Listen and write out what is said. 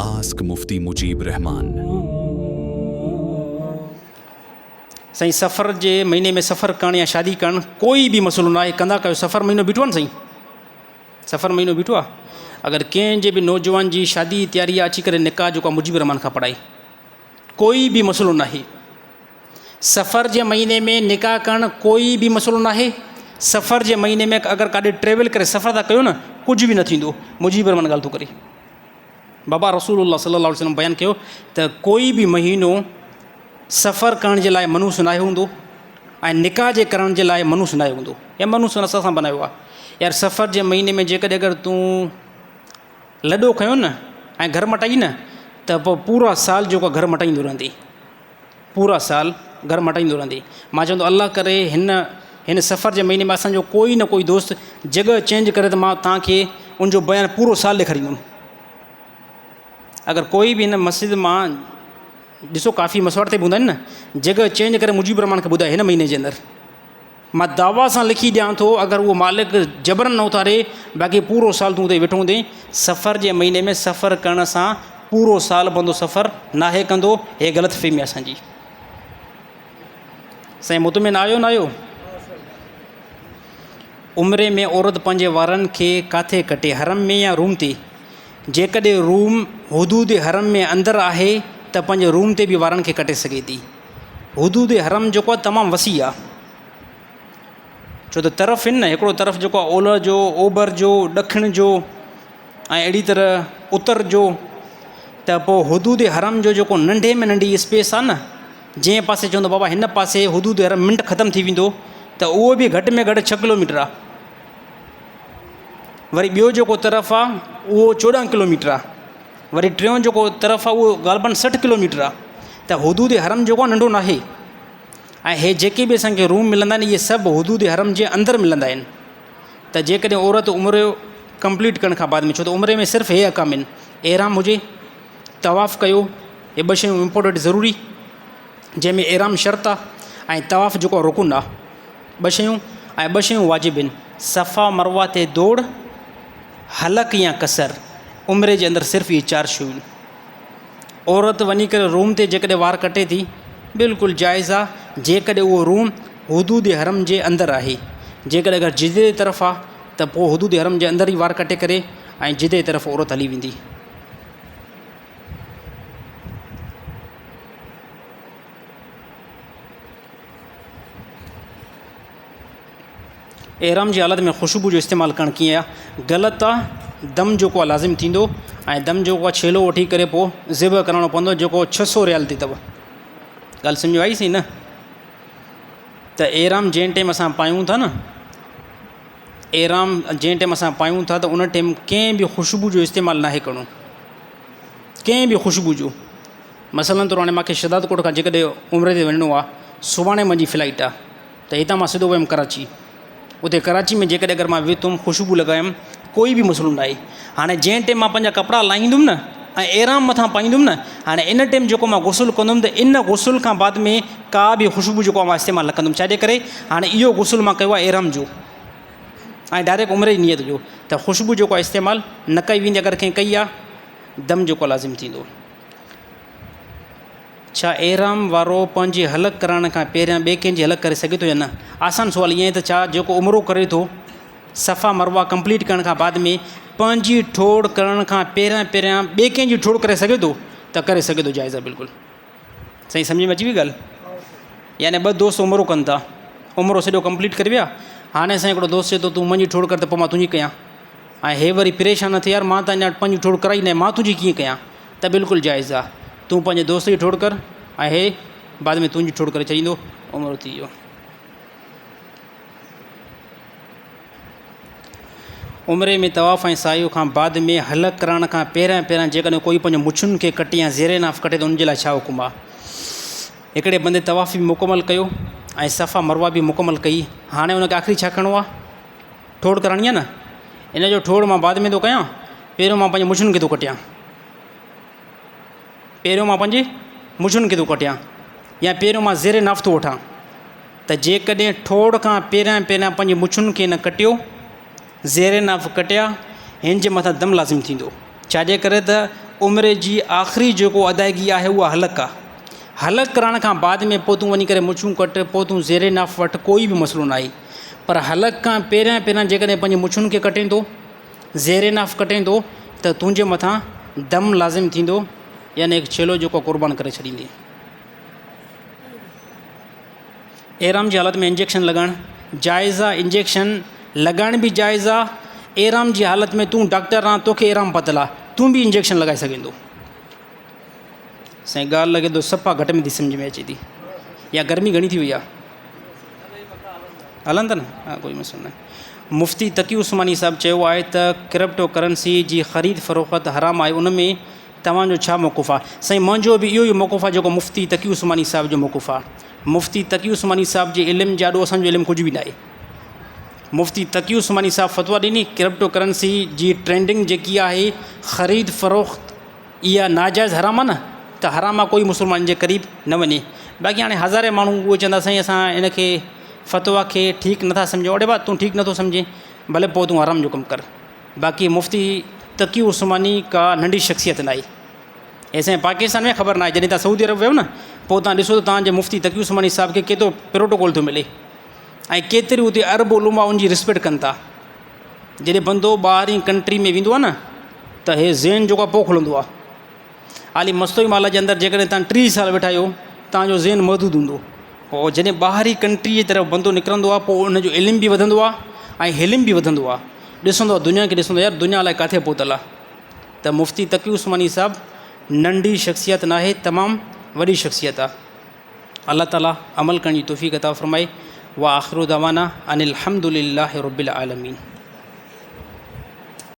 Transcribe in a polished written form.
Ask Mufti Mujeeb Rehman. سائين سفر جي مهيني ۾ سفر ڪرڻ يا شادي ڪرڻ ڪوئي به مسئلو ناهي ڪندا ڪيو سفر مهينو بيٺو آهي نه سائين سفر مهينو بيٺو آهي اگر ڪنهن جي به نوجوان جي شادي جي تياري آهي اچي ڪري نڪاح جيڪو آهي مجيب الرحمان کان پڙهائي ڪوئي به مسئلو ناهي سفر جي مهيني ۾ نڪاح ڪرڻ ڪوئي به مسئلو ناهي سفر جي مهيني ۾ اگر ڪاڏي ٽريول ڪري سفر ٿا ڪيو نه ڪجهه به نه ٿيندو مجيب الرحمان ڳالهه ٿو ڪري بابا رسول الله صلي الله عليه وسلم بيان ڪيو ته ڪوئي به مهينو سفر ڪرڻ جي لاء منحوس ناهي هوندو ۽ نڪاح جي ڪرڻ جي لاء منحوس ناهي هوندو يا منحوس اسان سان بنايو آهي يار سفر جي مهيني ۾ جيڪڏهن اگر تون لڏو کنيو نه ۽ گهر مٽائي نه ته پوء پورا سال جيڪو گهر مٽائيندو رهندي پورا سال گهر مٽائيندو رهندي. مان چوندو الله ڪري هن هن سفر جي مهيني ۾ اسان جو ڪوئي نه ڪوئي دوست جڳهه چينج ڪري ته مان توهان کي ان جو بيان پورو سال ڏيکاريندم. اگر ڪوئي به هن مسجد مان ڏسو ڪافي مسواڙ تي به هوندا آهن نه جڳهه چينج ڪري مجيب الرحمان کي ٻڌائي هن مهيني جي اندر مان دعويٰ سان لکي ڏيان ٿو اگر اهو مالڪ جبرن نه اٿاري باقي پورو سال تون اتي ويٺو هوندين سفر جي مهيني ۾ سفر ڪرڻ سان پورو سال بندو سفر ناهي ڪندو هي غلط فهمي اسان جي سائين مطمئن آيو نه آيو عمري ۾ عورت پنهنجي وارن کي ڪاٿي ڪٽي حرم ۾ يا روم تي جيڪڏهن روم حدود حرم ۾ اندر آهي ته پنهنجي روم تي به وارن کي ڪٽي سگهي ٿي حدود حرم جيڪو آهي تمام وسيع آهي ڇو ته طرف آهن نه هڪڙو طرف جيڪو آهي اولهه جو اوڀر جو ڏکڻ جو ۽ اهڙي طرح اتر جو ته پوء حدود حرم جو جيڪو ننڍي ۾ ننڍي اسپيس آهي نه جنهن پاسي چوندو بابا هن پاسي حدود حرم منٽ ختم ٿي ويندو ته اهو به گهٽ ۾ گهٽ ڇهه ڪلوميٽر آهي وري ٻيو جيڪو طرف آهي اهو 14 ڪلوميٽر آهي وري ٽيون جيڪو طرف آهي اهو غالباً 60 ڪلوميٽر آهي ته حدود حرم جيڪو آهي ننڍو ناهي ۽ هي جيڪي به اسانکي روم ملندا آهن اهي سڀ حدود حرم جي اندر ملندا آهن ته جيڪڏهن عورت عمرو ڪمپليٽ ڪرڻ کان بعد ۾ ڇو ته عمري ۾ صرف هي احڪام آهن احرام هجي طواف ڪيو هي ٻه شيون امپورٽنٽ ضروري جنهن ۾ احرام شرط آهي ۽ طواف جيڪو رڪن آهي ٻه شيون ۽ ٻه شيون واجب آهن صفا مروه تي دوڙ حلق يا قصر، عمري جي اندر صرف اهي چار شيون آهن. عورت وڃي ڪري روم تي جيڪڏهن وار ڪٽي ٿي بلڪل جائز آ جيڪڏهن اهو روم حدود حرم جي اندر آهي جيڪڏهن اگر جدي جي طرف آ ته پوء حدود حرم جي اندر ئي وار ڪٽي ڪري ۽ جدي جي طرف عورت هلي ويندي. احرام جي حالت ۾ خوشبو جو استعمال ڪرڻ ڪيئن آ؟ غلط آ، دم جيڪو آ لازم ٿيندو ۽ دم جيڪو آ ڇيلو وٺي ڪري پوء ذبح ڪرڻو پوندو جيڪو ڇهه سو ريال تي اٿو. ڳالهه سمجهه آئي سي نه؟ ته احرام جنهن ٽيم اسان پايون ٿا نه احرام جنهن ٽيم اسان پايون ٿا ته ان ٽيم ڪنهن به خوشبو جو استعمال ناهي ڪرڻو ڪنهن به خوشبو جو مثلاً طور هاڻي مانکي شهدادڪوٽ کان جيڪڏهن عمري تي وڃڻو آ سڀاڻي منهنجي فلائيٽ آ ته هتان مان سڌو ويم ڪراچي. اتي ڪراچي ۾ جيڪڏهن اگر مان ويتم خوشبو لڳايم ڪوئي به مسئلو ناهي. هاڻي جنهن ٽيم مان پنهنجا ڪپڙا لاهيندم نه ۽ احرام مٿان پائيندم نه هاڻي ان ٽيم جيڪو مان غسل ڪندم ته ان غسل کان بعد ۾ ڪا به خوشبو جيڪو مان استعمال نه ڪندم ڇاجي ڪري هاڻي اهو غسل مان ڪيو آهي احرام جو ۽ ڊائريڪٽ عمري جي نيت جو ته خوشبو جيڪو آهي استعمال نه ڪئي ويندي اگر ڪنهن ڪئي آهي دم جيڪو لازم ٿيندو. ڇا احرام وارو پنهنجي حلق ڪرائڻ کان پهريان ٻئي ڪنهن جي حلق ڪري سگهي ٿو يا نه؟ آسان سوال ائين آهي ته ڇا جيڪو عمرو ڪري ٿو صفا مروه ڪمپليٽ ڪرڻ کان بعد ۾ پنهنجي ٺوڙ ڪرڻ کان پهريان پهريان ٻئي ڪنهن جي ٺوڙ ڪري سگهي ٿو ته ڪري سگهي ٿو جائز آهي بلڪل سائين سمجھ ۾ اچي وئي ڳالهه يعني ٻه دوست عمرو ڪن ٿا عمرو سڄو ڪمپليٽ ڪري ويا هاڻي سائين هڪڙو دوست چئي ٿو تون منهنجي ٺوڙ ڪر ته پوء مان تنهنجي ڪيان ۽ هي وري پريشان نه ٿي يار مان ته اڃا پنهنجي ٺوڙ ڪرائي ناهي مان تنهنجي ڪيئن ڪيان ته بلڪل جائز آ تون پنهنجي دوست جي ٺوڙ ڪر ۽ هي بعد ۾ تنهنجي ٺوڙ ڪري ڇڏيندو عمرو ٿي ويو. عمري ۾ طواف ۽ سعي کان بعد ۾ حلق ڪرائڻ کان پهريان پهريان جيڪڏهن ڪوئي پنهنجو مڇن کي ڪٽي يا زير ناف ڪٽي ته ان جي لاء ڇا حڪم آ؟ هڪڙي بندي طواف به مڪمل ڪيو ۽ صفا مروه به مڪمل ڪئي هاڻي ان کي آخري ڇا ڪرڻو آ؟ ٺوڙ ڪرائڻي آ نه ان جو ٺوڙ مان بعد ۾ ٿو ڪيان پهريون مان پنهنجي مڇن کي ٿو ڪٽيان. پهريون مان پنهنجي مڇن کي ٿو ڪٽيان يا پهريون مان زير ناف ٿو وٺان ته جيڪڏهن ٺوڙ کان پهريان پهريان پنهنجي مڇن کي نه ڪٽيو زير ناف ڪٽيا هن جي مٿان دم لازم ٿيندو ڇاجي ڪري ته عمري جي آخري جيڪو ادائگي آهي اها حلق آهي. حلق ڪرڻ کان بعد ۾ پوء تون وڃي ڪري مڇون ڪٽ، پوء تون زير ناف وٺ، ڪوئي به مسئلو ناهي. پر حلق کان پهريان پهريان جيڪڏهن پنهنجي مڇن کي ڪٽين ٿو، زير ناف ڪٽين ٿو ته تنهنجي مٿان دم لازم ٿيندو يعني هڪ ڇيلو جيڪو قربان ڪري ڇڏيندين. احرام جي حالت ۾ انجيڪشن لڳائڻ جائز آ؟ انجيڪشن لڳائڻ به جائز آ، احرام جي حالت ۾ تون ڊاڪٽر آن توکي احرام پتل آ، تون به انجيڪشن لڳائي سگهين ٿو. سائين ڳالهه لڳي ٿو صفا گهٽ ۾ ٿي سمجهه ۾ اچي ٿي يا گرمي گهڻي ٿي وئي آ؟ هلن ٿا نه ها ڪوئي مسئلو نه. مفتي تقي عثماني صاحب چيو آهي ته ڪرپٽو ڪرنسي جي خريد فروخت حرام آهي ان ۾ توهان جو ڇا موقف آهي؟ سائين منهنجو به اهو ئي موقف آهي جيڪو مفتي تقي عثماني صاحب جو موقف آهي. مفتي تقي عثماني صاحب جي علم جي آڏو اسان جو علم ڪجهه به ناهي. مفتي تقي عثماني صاحب فتويٰ ڏني ڪرپٽو ڪرنسي جي ٽرينڊنگ جيڪي آهي خريد فروخت اها ناجائز حرام آهي نه ته حرام آهي ڪوئي مسلمان ان جي قريب نه وڃي. باقي هاڻي هزارين ماڻهو اهي چوندا سائين اسان ان کي فتويٰ کي ٺيڪ نٿا سمجهون اڙي با تون ٺيڪ نٿو سمجهين ڀلي پوء تون حرام جو ڪم ڪر. باقي مفتي تقي عثماني ڪا ننڍي شخصيت ناهي. اسان جي پاڪستان ۾ خبر ناهي جڏهن تان سعودي عرب ويو نه پوء تان ڏسو ته تان جي مفتي تقي عثماني صاحب کي ڪيترو پروٽوڪول ٿو ملي ۽ ڪيتري اتي عرب علماء ان جي ريسپيڪٽ ڪن ٿا. جڏهن بندو ٻاهرين ڪنٽري ۾ ويندو آهي نه ته هي ذهن جيڪو آهي پوء کلندو آهي. حالي مستوئي مالا جي اندر جيڪڏهن تان 30 سال ويٺا آهيو تان جو ذهن محدود هوندو. پوء جڏهن ٻاهرين ڪنٽري جي طرف بندو نڪرندو آهي پوء ان جو علم به وڌندو آهي ۽ حلم به وڌندو آهي. ڏسندو آهي دنيا کي ڏسندو آهي يار دنيا الائي ڪاٿي پهتل آهي. ته مفتي تقي عثماني صاحب ننڍي شخصيت ناهي تمام وڏي شخصيت آهي. الله تعالي عمل ڪرڻ جي توفيق عطا فرمائي. واخر دعوانا ان الحمد لله رب العالمين.